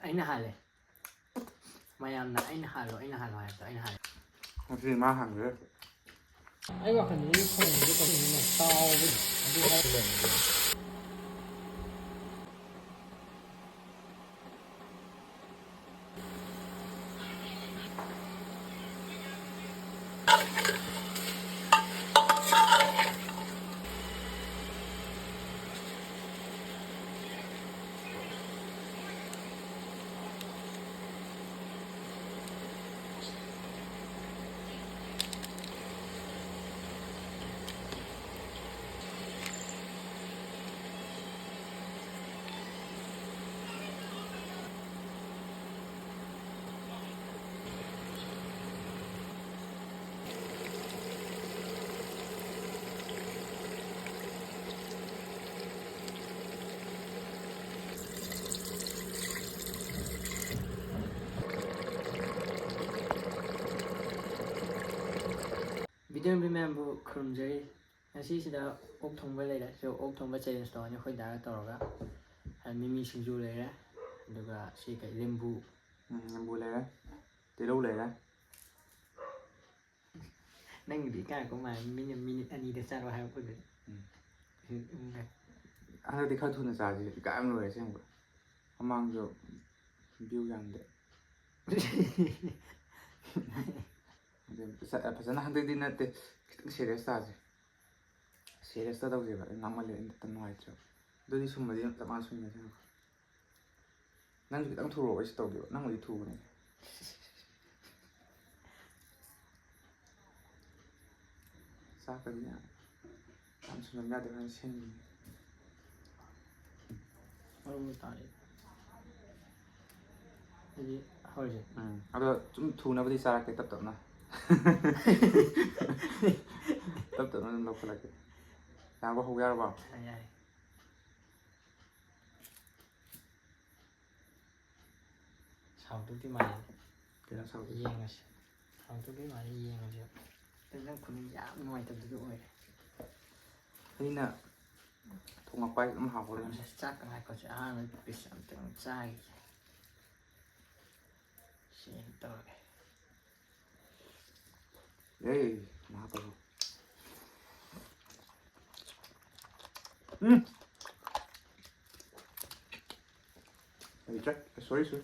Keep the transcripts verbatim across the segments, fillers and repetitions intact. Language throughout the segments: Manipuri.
ꯑꯩꯅ ꯍꯥꯜꯂꯦ꯫ ꯃꯌꯥꯝꯅ "ꯑꯩꯅ ꯍꯥꯜꯂꯣ, ꯑꯩꯅ ꯍꯥꯜꯂꯣ" ꯍꯥꯏꯕꯗꯣ ꯑꯩꯅ ꯍꯥꯜꯂꯦ꯫ ꯉꯁꯤꯗꯤ ꯃꯥ ꯍꯥꯡꯈ꯭ꯔꯦ꯫ ꯑꯩ ꯋꯥꯈꯜꯗꯗꯤ ꯊꯣꯡꯕꯁꯦ ꯀꯩꯅꯣꯅ ꯇꯥꯎꯕꯗꯣ ꯑꯗꯨ ꯍꯥꯏꯔ ꯂꯩꯔꯝꯃꯦ꯫ ꯚꯤꯗꯤꯑꯣ ꯌꯦꯡꯕꯤ ꯃꯌꯥꯝꯕꯨ ꯈꯨꯔꯨꯝꯖꯔꯤ꯫ ꯉꯁꯤꯁꯤꯗ ꯑꯣꯛ ꯊꯣꯡꯕ ꯂꯩꯔꯦ꯫ ꯁꯤ ꯑꯣꯛ ꯊꯣꯡꯕ ꯆꯦꯂꯦꯟꯖ ꯇꯧꯔꯅꯤ ꯑꯩꯈꯣꯏ ꯗꯥꯒ ꯇꯧꯔꯒ꯫ ꯃꯤꯃꯤ ꯁꯤꯡꯖꯨ ꯂꯩꯔꯦ꯫ ꯑꯗꯨꯒ ꯁꯤ ꯀꯩ, ꯂꯦꯝꯕꯨ꯫ ꯎꯝ, ꯂꯦꯝꯕꯨ ꯂꯩꯔꯦ꯫ ꯇꯤꯜꯍꯧ ꯂꯩꯔꯦ꯫ ꯅꯪꯒꯤꯗꯤ ꯏꯀꯥꯏꯔꯛꯄ ꯃꯥꯜꯂꯦ, ꯃꯤꯅ ꯃꯤꯅꯤꯠ ꯑꯅꯤꯗ ꯆꯥꯔꯣ ꯍꯥꯏꯔꯛꯄꯗꯨꯗꯤ꯫ ꯎꯝ꯫ ꯎꯝ꯫ ꯍꯟꯗꯛꯇꯤ ꯈꯔ ꯊꯨꯅ ꯆꯥꯁꯤ, ꯏꯀꯥꯏ ꯌꯥꯝ ꯂꯣꯏꯔꯦ ꯑꯁꯦꯡꯕ꯫ ꯃꯃꯥꯡꯁꯨ ꯚ꯭ꯌꯨ ꯌꯥꯝꯗꯦ꯫ ꯑꯗꯨ ꯐꯖ-, ꯐꯖꯅ ꯍꯟꯗꯛꯇꯤ ꯅꯠꯇꯦ, ꯈꯤꯇꯪ ꯁꯦꯔꯤꯌꯁ ꯇꯥꯁꯦ꯫ ꯁꯦꯔꯤꯌꯁꯇ ꯇꯧꯁꯦꯕ, ꯑꯩ ꯉꯥꯡꯃꯜꯂꯦ, ꯑꯩ ꯑꯝꯇ ꯅꯨꯡꯉꯥꯏꯇ꯭ꯔꯦꯕ꯫ ꯑꯗꯨꯗꯤ ꯁꯨꯝꯕꯗꯤ ꯆꯞ ꯃꯥꯟꯅ ꯁꯨꯝꯕꯁꯦ꯫ ꯅꯪꯁꯨ ꯈꯤꯇꯪ ꯊꯨꯔꯛꯑꯣ, ꯑꯩꯁꯨ ꯇꯧꯒꯦꯕ꯫ ꯅꯪꯕꯨꯗꯤ ꯊꯨꯕꯅꯦ꯫ ꯆꯥꯛꯀꯗꯤ ꯌꯥꯝ, ꯌꯥꯝ ꯁꯨꯝꯍꯟ ꯌꯥꯗꯦ, ꯍꯣꯔꯦꯟ ꯁꯤꯟꯈꯤꯅꯤ꯫ ꯃꯔꯨ ꯇꯥꯔꯦ꯫ ꯑꯗꯨꯗꯤ ꯍꯧꯔꯁꯦ꯫ ꯎꯝ, ꯑꯗꯣ ꯁꯨꯝ ꯊꯨꯅꯕꯗꯤ ꯆꯥꯔꯛꯀꯦ, ꯇꯞ ꯇꯞꯅ꯫ ꯇꯞ ꯇꯞꯅ ꯑꯗꯨꯝ ꯂꯧꯈꯠꯂꯛꯀꯦ꯫ ꯌꯥꯔꯕꯣ? ꯍꯧ ꯌꯥꯔꯕꯣ? ꯌꯥꯏ, ꯌꯥꯏ꯫ ꯁꯥꯎꯗꯧꯗꯤ ꯃꯥꯜꯂꯦ꯫ ꯀꯩꯅꯣ ꯁꯥꯎꯗꯣꯏꯁꯦ? ꯌꯦꯡꯉꯁꯤ꯫ ꯁꯥꯎꯗꯧꯗꯤ ꯃꯥꯜꯂꯦ, ꯌꯦꯡꯉꯁꯤ꯫ ꯑꯗꯨ ꯅꯪ ꯈꯨꯅꯨꯡ ꯌꯥꯝ ꯅꯨꯡꯉꯥꯏꯇꯕꯗꯨꯗꯤ ꯑꯣꯏꯔꯦ꯫ ꯑꯩꯅ ꯊꯣꯡꯉꯛꯄ ꯍꯥꯏꯁꯦ ꯑꯗꯨꯝ ꯍꯥꯎꯕꯅꯦ꯫ ꯆꯥꯛꯀ ꯉꯥꯏꯈꯣꯁꯦ, ꯑꯍꯥꯟꯕ ꯄꯤꯁ ꯑꯝꯇꯪ ꯆꯥꯈꯤꯒꯦ꯫ ꯁꯤ ꯇꯧꯔꯒꯦ꯫ ꯑꯦ, ꯃꯍꯥꯛ ꯇꯧꯔꯣ꯫ ꯎꯝ꯫ ꯑꯩ ꯆꯠ-, sorry, sorry꯫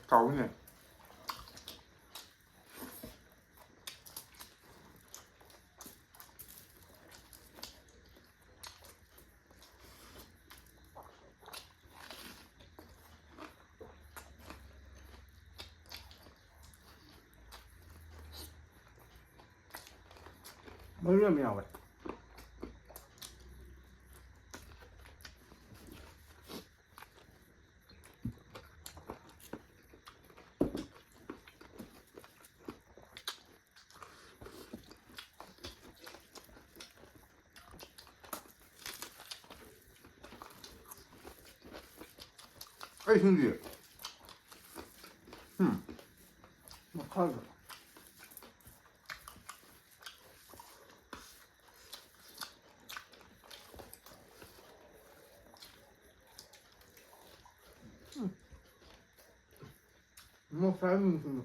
ꯀꯥꯎꯏꯅꯦ꯫ ꯃꯔꯨ ꯌꯥꯝ ꯌꯥꯎꯋꯦ꯫ ꯑꯩ ꯁꯤꯟꯗꯤꯌꯦ꯫ ꯎꯝ꯫ ꯃꯈꯥꯗ꯫ ꯎꯝ꯫ ꯃꯣꯔꯣꯛ ꯁꯥꯕ ꯃꯤꯃꯤ ꯁꯤꯡꯖꯨ꯫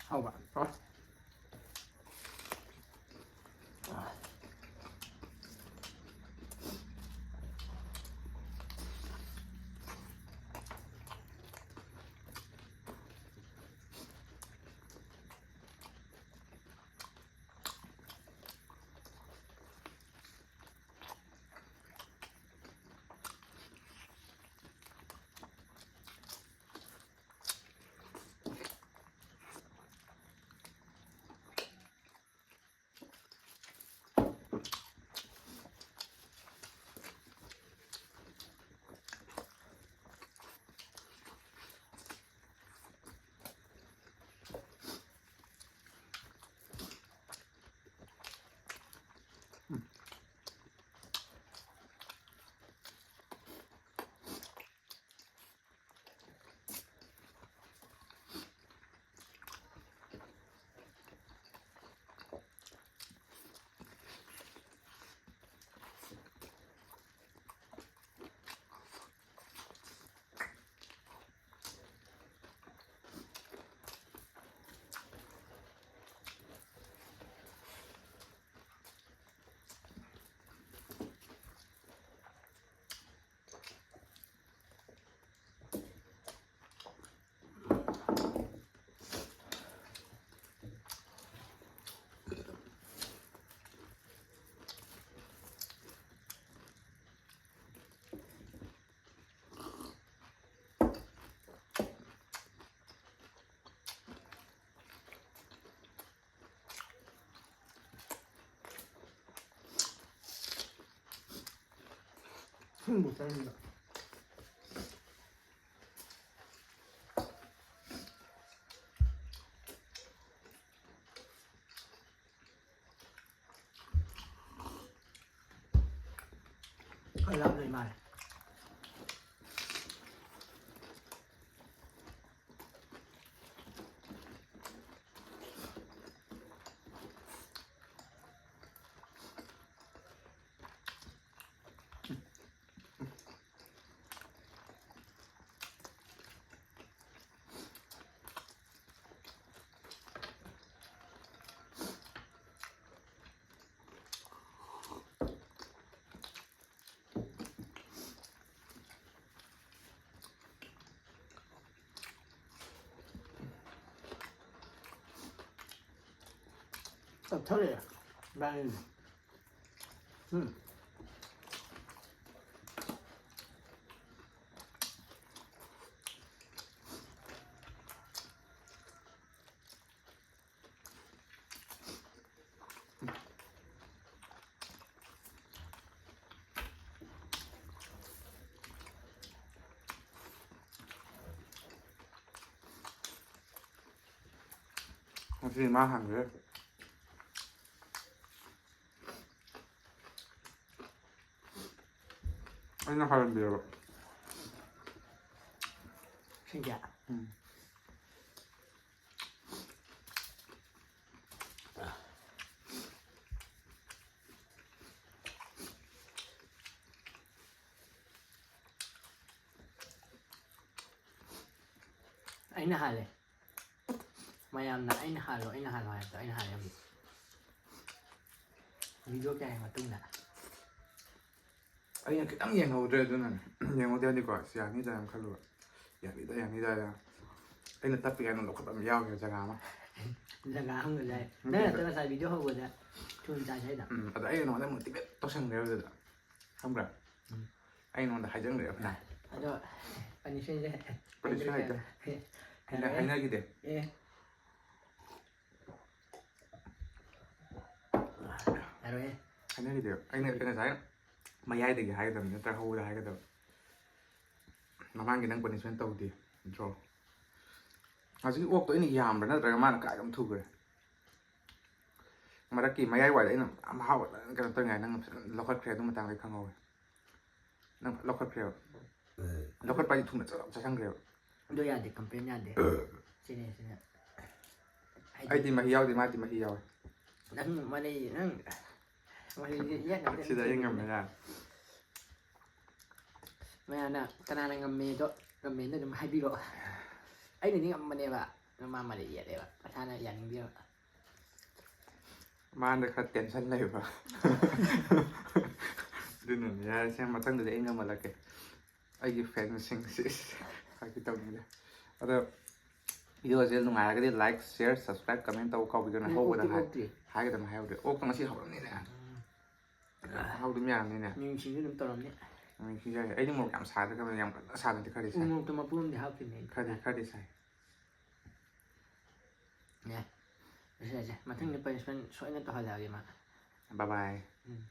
ꯍꯥꯎꯕ꯫ ꯊꯨꯝꯕꯨ ꯆꯥꯅꯤꯡꯕ꯫ ꯈꯔ ꯂꯥꯞꯅ ꯂꯩ ꯃꯥꯜꯂꯦ꯫ ꯆꯞꯊꯔꯛꯑꯦ ꯏꯕꯥꯅꯤꯗꯤ꯫ ꯎꯝ꯫ ꯉꯁꯤ ꯃꯥ ꯍꯥꯟꯈ꯭ꯔꯦ꯫ ꯑꯩꯅ ꯍꯥꯜꯍꯟꯕꯤꯔꯕ꯫ ꯁꯤꯡꯖꯦ꯫ ꯎꯝ꯫ ꯑꯩꯅ ꯍꯥꯜꯂꯦ꯫ ꯃꯌꯥꯝꯅ "ꯑꯩꯅ ꯍꯥꯜꯂꯣ, ꯑꯩꯅ ꯍꯥꯜꯂꯣ" ꯍꯥꯏꯕꯗꯣ ꯑꯩꯅ ꯍꯥꯜꯂꯦ ꯍꯧꯖꯤꯛ꯫ ꯚꯤꯗꯤꯑꯣ ꯀꯌꯥꯒꯤ ꯃꯇꯨꯡꯗ꯫ ꯑꯩꯅ ꯈꯤꯇꯪ ꯌꯦꯡꯍꯧꯗ꯭ꯔꯦ, ꯑꯗꯨꯅꯅꯦ꯫ ꯌꯦꯡꯍꯧꯗꯦ ꯍꯥꯏꯗꯤꯀꯣ, "ꯑꯁ, ꯌꯥꯅꯤꯗ" ꯍꯥꯏꯅ ꯈꯜꯂꯨꯕ꯫ "ꯌꯥꯅꯤꯗ, ꯌꯥꯅꯤꯗ" ꯍꯥꯏꯅ꯫ ꯑꯩꯅ ꯇꯞꯄꯤ ꯍꯥꯏꯅ ꯂꯧꯈꯠꯄ ꯑꯃ ꯌꯥꯎꯈ꯭ꯔꯦ ꯖꯒꯥ ꯑꯃ꯫ ꯖꯒꯥ ꯑꯃꯒ ꯂꯩ꯫ ꯎꯝ, ꯅꯪ ꯅꯠꯇꯦ, ꯅꯠꯇꯦ꯫ ꯉꯁꯥꯏ ꯚꯤꯗꯤꯑꯣ ꯍꯧꯕꯗ ꯊꯨꯝ ꯆꯥꯏ ꯍꯥꯏꯗꯣ꯫ ꯎꯝ, ꯑꯗ ꯑꯩꯅ ꯅꯉꯣꯟꯗ motivate ꯇꯧꯁꯟꯈ꯭ꯔꯦꯕ ꯑꯗꯨꯗ꯫ ꯈꯪꯕ꯭ꯔꯥ? ꯎꯝ꯫ ꯑꯩ ꯅꯉꯣꯟꯗ ꯍꯥꯏꯖꯟꯈ꯭ꯔꯦꯕ ꯐꯅꯌꯥꯝ꯫ ꯑꯗꯣ punishment ꯁꯦ punishment ꯍꯥꯏꯗꯣ꯫ ꯍꯥꯏꯅ-, ꯌꯥꯔꯣꯏꯍꯦ꯫ ꯍꯥꯏꯅꯈꯤꯗꯦ꯫ ꯑꯦ꯫ ꯌꯥꯔꯣꯏꯍꯦ꯫ ꯍꯥꯏꯅꯈꯤꯗꯦꯕ꯫ ꯑꯩꯅ ꯉꯁꯥꯏ ꯃꯌꯥꯏꯗꯒꯤ ꯍꯥꯏꯒꯗꯕꯅꯤ, ꯅꯠꯇ꯭ꯔꯒ ꯍꯧꯕꯗ ꯍꯥꯏꯒꯗꯕ꯫ ꯃꯃꯥꯡꯒꯤ ꯅꯪ ꯄꯅꯤꯁꯃꯦꯟ ꯇꯧꯗꯦ, ꯅꯠꯇ꯭ꯔꯣ? ꯍꯧꯖꯤꯛꯀꯤ ꯑꯣꯛꯇꯣ ꯑꯩꯅ ꯌꯥꯝꯕ꯭ꯔꯥ, ꯅꯠꯇ꯭ꯔꯒ ꯃꯥꯅ ꯀꯥꯏꯗ ꯑꯗꯨꯝ ꯊꯨꯈ꯭ꯔꯦ? ꯃꯔꯛꯀꯤ ꯃꯌꯥꯏ ꯋꯥꯏꯗ ꯑꯩꯅ ꯌꯥꯝ ꯍꯥꯎꯕ ꯀꯩꯅꯣ ꯇꯧꯔꯤꯉꯥꯏ ꯅꯪ ꯐꯖꯅ ꯂꯧꯈꯠꯈ꯭ꯔꯦ, ꯑꯗꯨ ꯃꯇꯥꯡꯗ ꯑꯩ ꯈꯪꯍꯧꯋꯦ꯫ ꯅꯪ ꯐꯖꯅ ꯂꯧꯈꯠꯈ꯭ꯔꯦꯕ꯫ ꯂꯧꯈꯠꯄ ꯍꯥꯏꯗꯤ ꯊꯨꯅ ꯆꯠ ꯆꯠꯁꯟꯈ꯭ꯔꯦꯕ꯫ ꯑꯗꯨ ꯌꯥꯗꯦ, ꯀꯝꯄ꯭ꯂꯦꯟ ꯌꯥꯗꯦ꯫ ꯁꯤꯅꯦ ꯁꯤꯅ꯫ ꯑꯩꯗꯤ ꯃꯍꯤ ꯌꯥꯎꯗꯦ, ꯃꯥꯗꯤ ꯃꯍꯤ ꯌꯥꯎꯋꯦ꯫ ꯅꯪ ꯃꯔꯩ ꯅꯪ ꯃꯔꯩ ꯌꯦꯠꯅꯕꯗ ꯁꯤꯗ ꯑꯩ ꯉꯝꯃꯦꯅ꯫ ꯃꯌꯥꯝꯅ ꯀꯅꯥꯅ ꯉꯝꯃꯦꯗꯣ ꯀꯃꯦꯟꯗ ꯑꯗꯨꯝ ꯍꯥꯏꯕꯤꯔꯣ꯫ ꯑꯩꯅꯗꯤ ꯉꯝꯕꯅꯦꯕ, ꯑꯗꯣ ꯃꯥ ꯃꯔꯩ ꯌꯦꯠꯂꯦꯕ, ꯃꯁꯥꯅ ꯌꯥꯅꯤꯡꯗꯦꯕ꯫ ꯃꯥꯅ ꯈꯔ ꯇꯦꯟꯁꯟ ꯂꯩꯕ꯫ ꯑꯗꯨꯅꯅꯦ꯫ ꯌꯥꯔꯦꯁꯦ, ꯃꯊꯪꯗꯗꯤ ꯑꯩ ꯉꯝꯍꯜꯂꯛꯀꯦ ꯑꯩꯒꯤ ꯐꯦꯟꯁꯤꯡꯁꯤ꯫ ꯍꯥꯏꯒꯦ ꯇꯧꯕꯅꯤꯗ꯫ ꯑꯗꯣ ꯚꯤꯗꯤꯑꯣꯁꯦ ꯅꯨꯡꯉꯥꯏꯔꯒꯗꯤ like, share, subscribe, comment ꯇꯧꯕ ꯀꯥꯎꯕꯤꯒꯅꯨ꯫ ꯅꯪ ꯍꯧꯕꯗ ꯑꯣꯛꯇꯤ ꯍꯥꯏ- ꯑꯣꯛꯇ꯭ꯔꯤ? ꯍꯥꯏꯒꯗꯕꯅꯤ, ꯍꯥꯏꯍꯧꯗ꯭ꯔꯦ꯫ ꯑꯣꯛꯇꯣ ꯉꯁꯤ ꯍꯧꯔꯝꯅꯤꯅꯦ꯫ ꯍꯧꯗꯤ ꯃꯌꯥꯝꯅꯤꯅꯦ꯫ ꯃꯤꯡꯁꯤꯡꯁꯨ ꯑꯗꯨꯝ ꯇꯧꯔꯝꯅꯤ꯫ ꯃꯤꯡꯁꯤꯡ ꯌꯥꯏ꯫ ꯑꯩꯗꯤ ꯃꯣꯔꯣꯛ ꯌꯥꯝ ꯁꯥꯗ꯭ꯔꯦ, ꯈꯪꯗꯦ, ꯌꯥꯝ ꯀꯟꯅ ꯁꯥꯗ꯭ꯔꯗꯤ ꯈꯔꯗꯤ ꯎ ꯁꯥꯏ꯫ ꯃꯣꯔꯣꯛꯇꯣ ꯃꯄꯨꯝ ꯑꯃꯗꯤ ꯍꯥꯞꯈꯤꯕꯅꯦ ꯑꯩꯗꯤ꯫ ꯈꯔꯗꯤ ꯈꯔꯗꯤ ꯁꯥꯏ꯫ ꯌꯥꯏ꯫ ꯌꯥꯏꯁꯦ, ꯌꯥꯏꯁꯦ꯫ ꯃꯊꯪꯗ ꯄꯅꯤꯁꯃꯦꯟ ꯁꯣꯏꯅ ꯇꯧꯍꯜꯂꯛꯑꯒꯦ ꯃꯥ꯫ Bye bye꯫ ꯎꯝ꯫